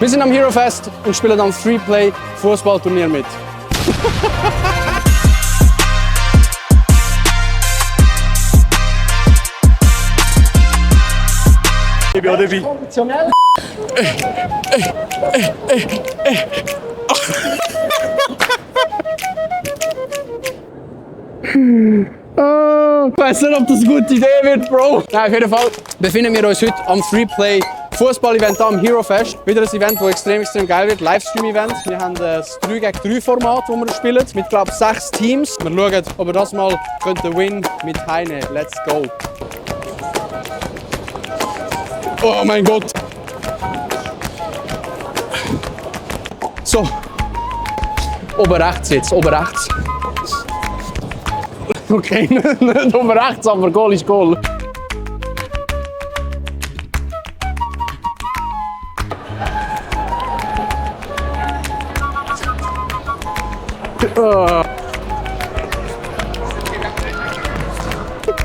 Wir sind am Hero Fest und spielen am Freeplay Fußballturnier mit. Ich bin auch dabei. Konditionell. Ich weiss nicht, ob das eine gute Idee wird, Bro. Nein, auf jeden Fall befinden wir uns heute am Freeplay Fußball-Event am Hero Fest. Wieder ein Event, das extrem geil wird. Livestream-Event. Wir haben das 3-gegen-3-Format, das wir spielen. Mit, glaube ich, 6 Teams. Wir schauen, ob wir das mal Win mit Heine. Let's go. Oh mein Gott. So. Oben rechts jetzt, oben rechts. Okay, nicht oben rechts, aber Goal ist Goal.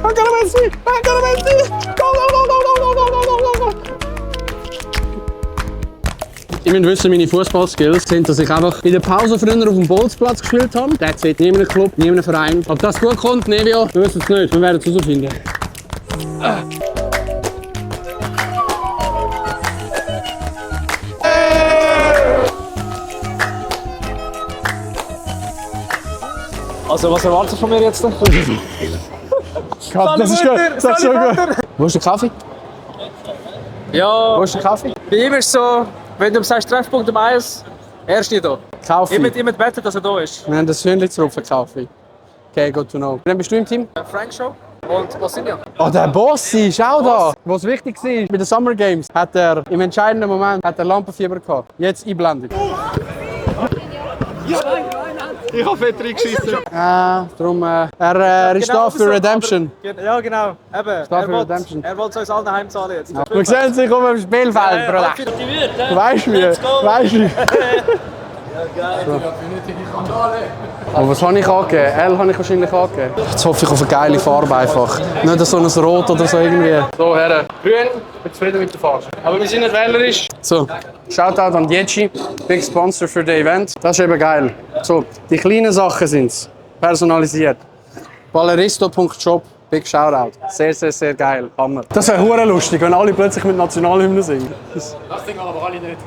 Ancora Messi! Ancora Messi! Go, go, go, go, go, go, go, go, go! Ich muss wissen, meine Fußballskills sind, dass ich einfach in der Pause früher auf dem Bolzplatz gespielt habe. Das sieht nie in einem Club, nie in einem Verein. Ob das gut kommt, Nevio, wir wissen es nicht. Wir werden es herausfinden. Also, was erwartest du von mir jetzt? Das ist gut, das ist so gut. Wo ist der Kaffee? Ja, Wo ist der Kaffee? bei ihm ist so, wenn du sagst Treffpunkt um 1, er ist nicht da. Kaffee. Ich muss wetten, dass er da ist. Wir haben das Hühnchen drauf für Kaffee. Okay, good to know. Dann bist du im Team? Frank Show und Bosnia. Oh, der Bossi ist auch da. Was wichtig war, bei den Summer Games hat er im entscheidenden Moment Lampenfieber gehabt. Jetzt Einblendung. Ich habe fett reingeschissen. Darum, er ist da für Redemption. Ja, genau. Eben. Da für Redemption. Er wollte uns allen heimzahlen jetzt. Wir sehen sich auf dem Spielfeld, Bruder. Du weißt wie? Weißt wie? Aber was habe ich angegeben? L habe ich wahrscheinlich angegeben. Jetzt hoffe ich auf eine geile Farbe einfach. Nicht so ein Rot oder so irgendwie. So, Herren. Grün, bin zufrieden mit der Farbe. Aber wir sind nicht wählerisch. So, Shoutout an Dietschi, Big Sponsor für das Event. Das ist eben geil. So, die kleinen Sachen sind es. Personalisiert. Balleristo.shop, Big Shoutout. Sehr geil. Hammer. Das wäre hure lustig, wenn alle plötzlich mit Nationalhymne singen. Das Ding aber alle nicht.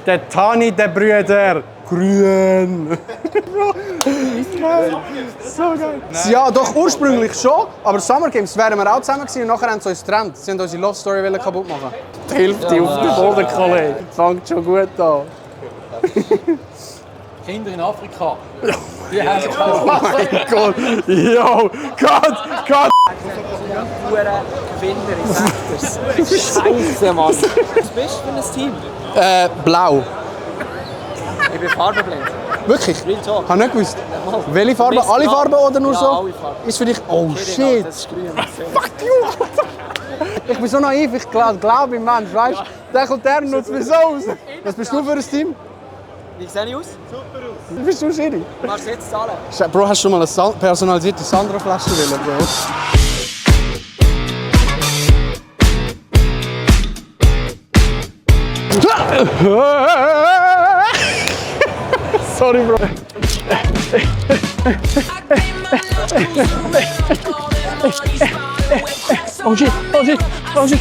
Der Tani, der Brüder. Grün. So geil. Ja, doch ursprünglich schon, aber Summer Games wären wir auch zusammen gewesen und nachher haben sie uns getrennt. Sie haben unsere Love Story kaputt machen. Die Hälfte auf den Boden, Kollege. Fängt schon gut an. Kinder in Afrika. Die haben oh mein Gott. Yo, Gott. Gewinner, ich sag das. Scheiße, Mann. Was bist du für ein Team? Blau. Ich bin farbenblind. Wirklich? Real Talk. Ich habe nicht gewusst. Welche Farbe? Alle Farben oder nur Ja, so? alle Farben. Ist für dich... Oh shit. Das ist grün. Fuck you! Ich bin so naiv, ich glaube im Mensch, weißt du? Der kommt her und nutzt mich so aus. Was bist du für ein Team? Wie sehe ich aus? Bist du Schiri? Machst du jetzt zahlen? Bro, hast du schon mal eine personalisierte Sandra-Flasche wollen, Bro? Sorry, Bro. Oh shit, oh shit, oh shit.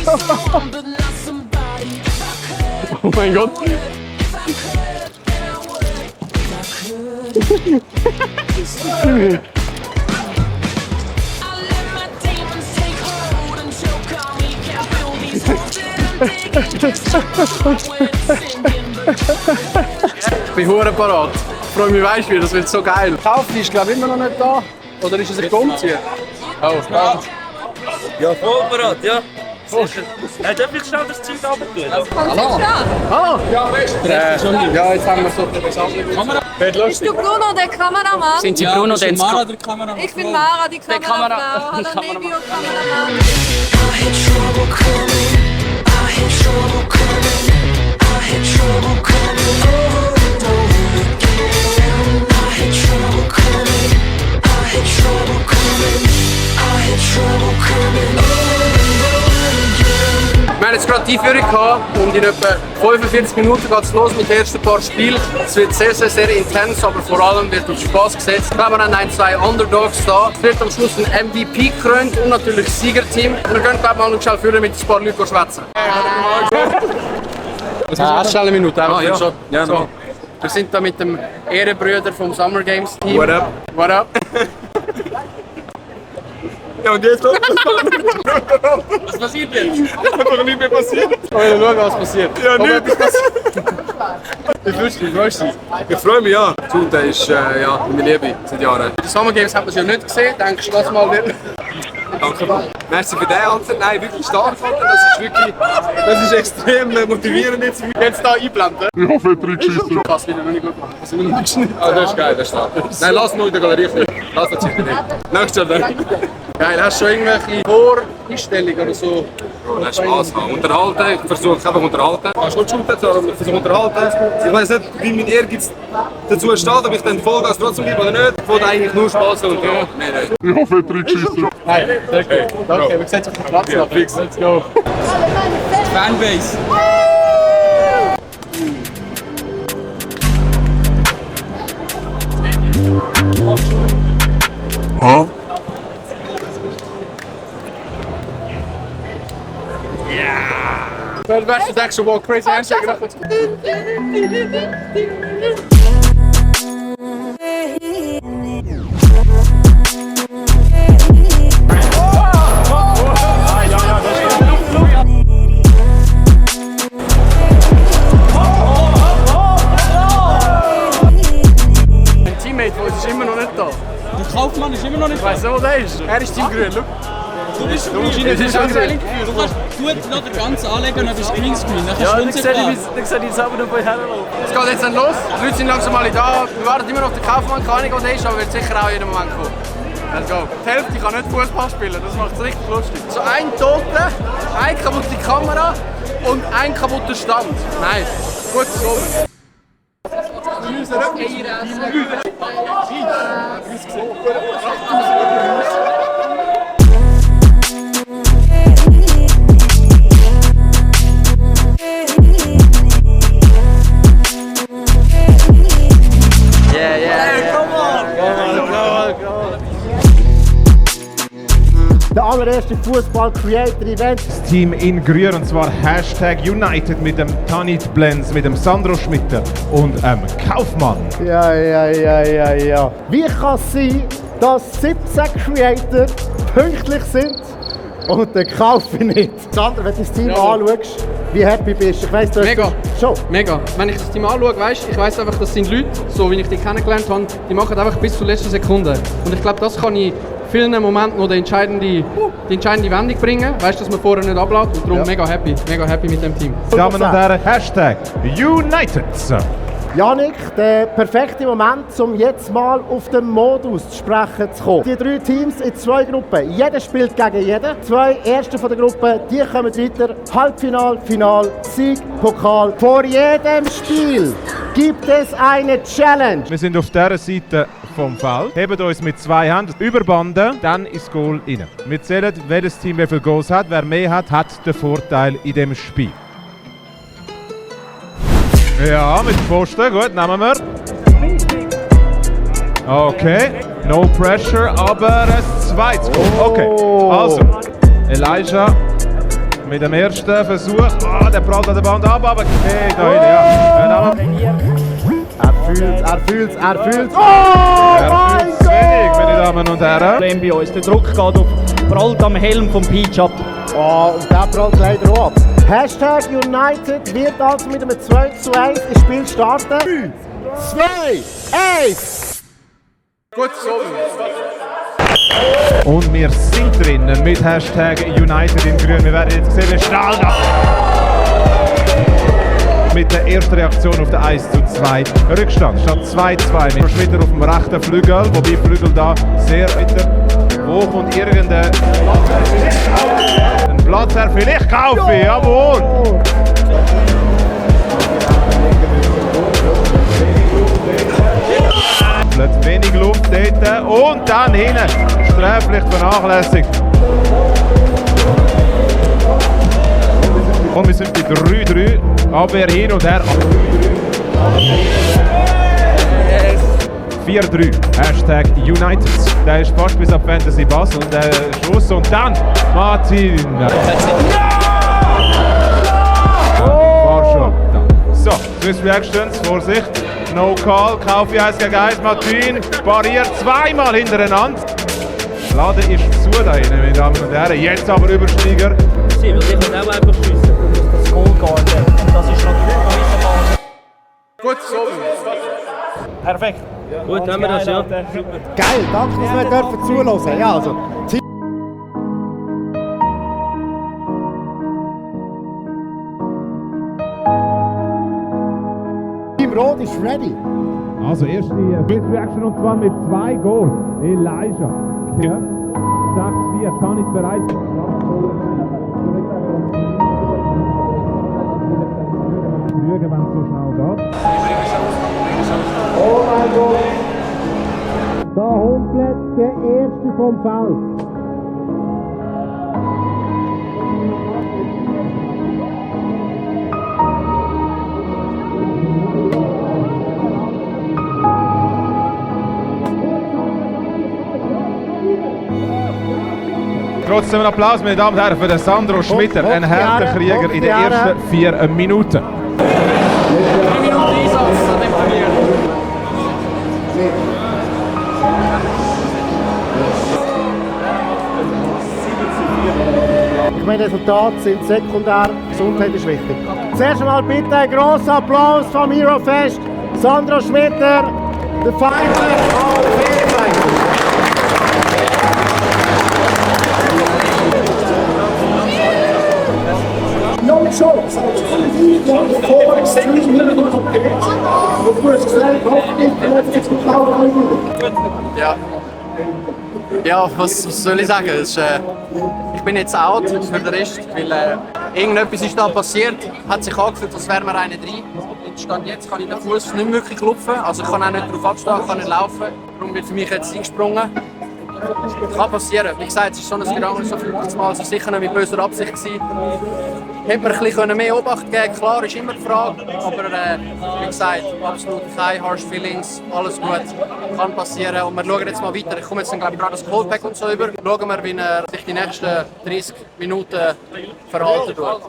Oh mein Gott. Ich bin hure parat. Ich freue mich, weißt du, das wird so geil. Kaufli ist glaube ich immer noch nicht da. Oder ist es ein Umziehen? Oh, spannend. Ja, Vorbereitet, ja. Hat er viel schnell das Zeug runtergetan? Hallo. Hallo. Ja, weißt ja, jetzt haben wir so Kamera. Wird Bist lustig. du Bruno, der Kameramann? Sind Sie Bruno, der Mara? Ich bin Mara, die Kamerafrau. Hallo Nebio, Kameramann. Wir haben jetzt gerade die Einführung gehabt und in etwa 45 Minuten geht es los mit den ersten paar Spielen. Es wird sehr, sehr, sehr intens, aber vor allem wird auf Spaß gesetzt. Wir haben ein, zwei Underdogs da. Es wird am Schluss ein MVP gekrönt und natürlich das Siegerteam. Und wir können glaube ich mal noch schnell führen mit ein paar Leuten schwätzen. Schnell eine Minute, einfach ja. schon. Ja, So. no. Wir sind da mit dem Ehrenbrüder vom Summer Games Team. What up? What up? Ja, und jetzt los? Was passiert jetzt? Einfach nicht mehr passiert. Oh, ja, schauen, was passiert. Ja, Ob nicht. etwas passiert. Wie fühlst du dich? Freust du dich? Ich freue mich, ja. Zulte ist ja, meine Liebe seit Jahren. Die Summer Games hat man ja nicht gesehen. Denkst du, das mal wieder? Danke. Merci für den Ansatz. Nein, wirklich stark. Das ist extrem motivierend jetzt. Jetzt da einblenden. Ich hoffe, er trägt Scheiße. Das wieder noch nicht gut gemacht. Das wieder noch nicht geschnitten. Ah, das ist geil, das ist stark. Nein, lass nur in der Galerie nicht. Lass das nicht. Nächstes Jahr dann. Geil, hast du schon irgendwelche Voreinstellungen oder so? Nein, Spaß haben. Unterhalten, ich versuche einfach unterhalten. Ich kann schon shooten, aber ich versuche unterhalten. Ich weiß nicht, wie mein Ehrgeiz dazu steht, ob ich dann Vollgas trotzdem bleibe oder nicht. Ich wollte eigentlich nur Spaß und unterhalten. Nein. Ich hoffe, er trägt Scheiße. Nein, sehr gut. Danke, wir sehen uns auf dem Platz. Ja, fix. Let's go. Fanbase. Wer du denkst schon, wow, crazy Handshake. Mein Teammate, der ist immer noch nicht da. Der Kaufmann ist immer noch nicht Ich weiss nicht, wo der ist. Er ist Teamgrün, schau. Du bist grün. Das ist auch sehr Du kannst gut noch den ganzen anlegen und dann bist du Greenscreen. Dann Ja, kannst du dann sehe ich selber noch bei herlaufen. Es geht jetzt dann los. Die Leute sind langsam alle da. Wir warten immer noch auf den Kaufmann, keine Ahnung, was er ist, aber wird sicher auch jeden Moment kommen. Let's go. Die Hälfte kann nicht Fußball spielen, das macht es richtig lustig. So ein Toter, eine kaputte Kamera und ein kaputter Stand. Nice. Gut so. Der allererste Fußball-Creator-Event. Das Team in Grün, und zwar #United mit dem Tanit Blens, mit dem Sandro Schmitter und Kaufmann. Ja. Wie kann es sein, dass 17 Creator pünktlich sind und der Kaufe nicht? Sandro, wenn du das Team anschaust, wie happy bist du? Ich weiss, du hast Mega. Schon. Mega. Wenn ich das Team anschaue, weißt, ich weiss einfach, das sind Leute, so wie ich die kennengelernt habe, die machen einfach bis zur letzten Sekunde. Und ich glaube, das kann in vielen Momenten noch die entscheidende Wendung bringen. Weißt du, dass man vorher nicht abläuft. Und darum mega happy mit dem Team. Damen und Herren, #United. Janik, der perfekte Moment, um jetzt mal auf den Modus zu sprechen zu kommen. Die 3 Teams in 2 Gruppen. Jeder spielt gegen jeden. 2 Erste von der Gruppe, die kommen weiter. Halbfinal, Final, Sieg, Pokal. Vor jedem Spiel gibt es eine Challenge. Wir sind auf dieser Seite vom Feld, heben uns mit 2 Händen über Bande, dann ins Goal rein. Wir zählen, welches Team wie viele Goals hat. Wer mehr hat, hat den Vorteil in dem Spiel. Ja, mit Pfosten, gut, nehmen wir. Okay, no pressure, aber ein zweites Goal. Okay, also, Elijah mit dem ersten Versuch. Der prallt an der Band ab, aber okay, da hinten, ja. Er fühlt's. Oh, Er mein fühlt's Gott! wenig, meine Damen und Herren. Problem bei uns. Der Druck geht auf, prallt am Helm vom Peach ab. Oh, und der prallt leider auch ab. #United wird also mit einem 2:1 ins Spiel starten. 3, 2, 1! Gut so. Und wir sind drinnen mit #United in Grün. Wir werden jetzt sehen, wie schnell das mit der ersten Reaktion auf den 1:2 Rückstand. Statt 2:2 mit Schmitter auf dem rechten Flügel, wobei Flügel da sehr weiter hoch und irgendein Platz er vielleicht kaufe, jawohl! Wenig Luft dort und dann hinten sträflich vernachlässigt. Und wir sind bei 3-3. Abwehr hin und her. 4-3. Hashtag United. Der ist fast bis auf Fantasy Bass und der Schuss und dann Martin. War schon. So, Swiss Reactions, Vorsicht. No Call, Kaufi 1 gegen 1. Martin pariert zweimal hintereinander. Lade ist zu da hinten, meine Damen und Herren. Jetzt aber Übersteiger. Sie will sich auch einfach schiessen. Das Goal gehen. Das ist natürlich weitermachen. Gut, so. Perfekt. Gut, haben wir das, ja. Super. Geil, danke, dass wir dürfen zuhören. Ja, also, Team Rot ist ready. Also erste Swiss Reaction und zwar mit 2 Goals. Elijah. Ja. 6-4, Tanit bereit. Lügen, wenn es so schnell geht. Oh mein Gott. Da humpelt der Erste vom Feld. Trotzdem ein Applaus, meine Damen und Herren, für den Sandro Schmitter, ein harter Krieger in den ersten 4 Minuten. 3 Minuten Einsatz, hat er verliert. Ich meine, Resultate sind sekundär, Gesundheit ist wichtig. Zuerst einmal bitte einen grossen Applaus vom Hero Fest. Sandro Schmitter, der Fighter auf Fehlerfeind. No choice. Ja, was soll ich sagen? Es ist, ich bin jetzt out für den Rest, weil irgendetwas ist da passiert. Hat sich angefühlt, als wären wir eine drin. Stand jetzt kann ich den Fuß nicht wirklich klopfen, also ich kann auch nicht drauf abstehen, kann nicht laufen. Darum wird für mich jetzt eingesprungen. Kann passieren. Wie gesagt, es ist so ein Gerangel, so viel Mal. Es war sicher nicht mit böser Absicht gewesen. Hätte man ein bisschen mehr Obacht geben, klar, ist immer die Frage. Aber wie gesagt, absolut keine harsh feelings, alles gut, kann passieren. Und wir schauen jetzt mal weiter. Ich komme jetzt dann, glaube ich, gerade das Coldpack und so über. Schauen wir, wie er sich die nächsten 30 Minuten verhalten wird.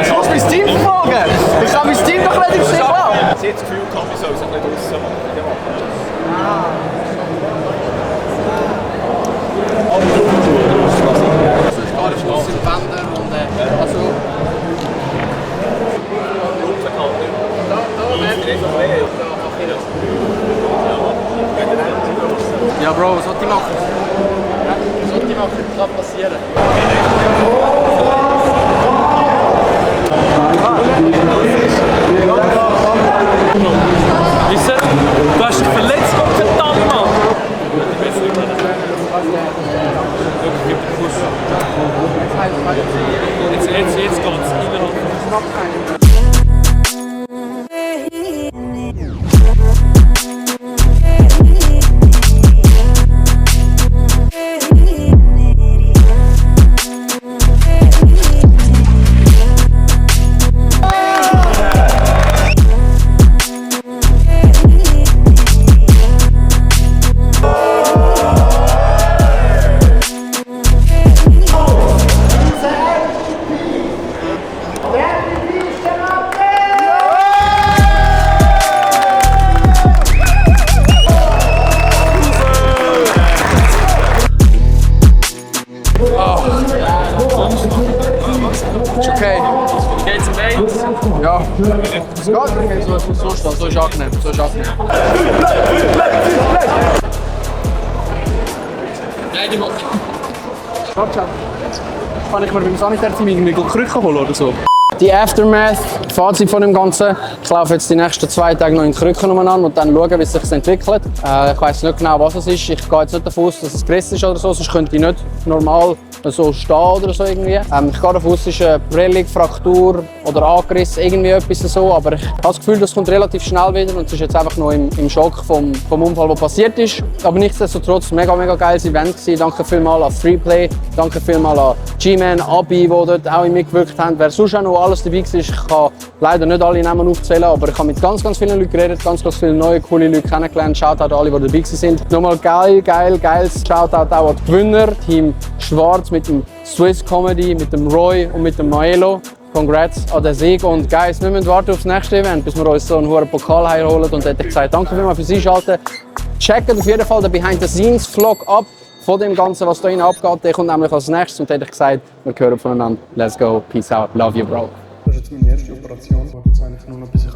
Ich muss mein Team fragen. Ich habe mein Team doch relativ schnell klar. Ich habe das Gefühl, ich soll es ein bisschen draussen machen. Also ich gehe Schluss in die Wände und also... Ja Bro, was soll ich machen? Was soll ich machen? Das kann passieren. Wisse, du hast dich verletzt, verdammt Mann! Jetzt geht's innerhalb. Ist okay. Geht's im Bett? Ja. Es geht nicht so stehen, so ist angenehm. So ist angenehm. Nein, die macht Kann ich mir beim Sanitärteam irgendwie Krücken holen oder so? Die Aftermath, Fazit von dem Ganzen. Ich laufe jetzt die nächsten 2 Tage noch in die Krücken umeinander und dann schauen, wie es sich entwickelt. Ich weiss nicht genau, was es ist. Ich gehe jetzt nicht davon aus, dass es gerissen ist oder so, sonst könnte ich nicht normal so stehen oder so irgendwie. Ich gehe davon aus, es ist eine Prellung, Fraktur oder Angriss, irgendwie etwas so, aber ich habe das Gefühl, das kommt relativ schnell wieder und es ist jetzt einfach noch im Schock vom Unfall, der passiert ist. Aber nichtsdestotrotz mega geiles Event gewesen. Danke vielmals an 3Play, danke vielmals an G-Man, Abi, die dort auch mitgewirkt haben. Wer sonst auch noch alles dabei war, ich kann leider nicht alle Namen aufzählen, aber ich habe mit ganz vielen Leuten geredet, ganz viele neue, coole Leute kennengelernt. Shoutout an alle, die dabei sind. Nochmal geiles Shoutout auch an die Gewinner, Team Schwarz mit dem Swiss Comedy, mit dem Roy und mit dem Maelo. Congrats an den Sieg und Guys, wir müssen warten aufs nächste Event, bis wir uns so einen hohen Pokal heimholen. Und dann hätte ich gesagt, danke vielmals fürs Einschalten. Checkt auf jeden Fall den Behind-the-Scenes-Vlog ab von dem Ganzen, was da hinten abgeht. Der kommt nämlich als nächstes und dann hätte ich gesagt, wir hören voneinander. Let's go, peace out, love you, bro. Das ist jetzt meine erste Operation. Ich wollte jetzt eigentlich nur noch, bis ich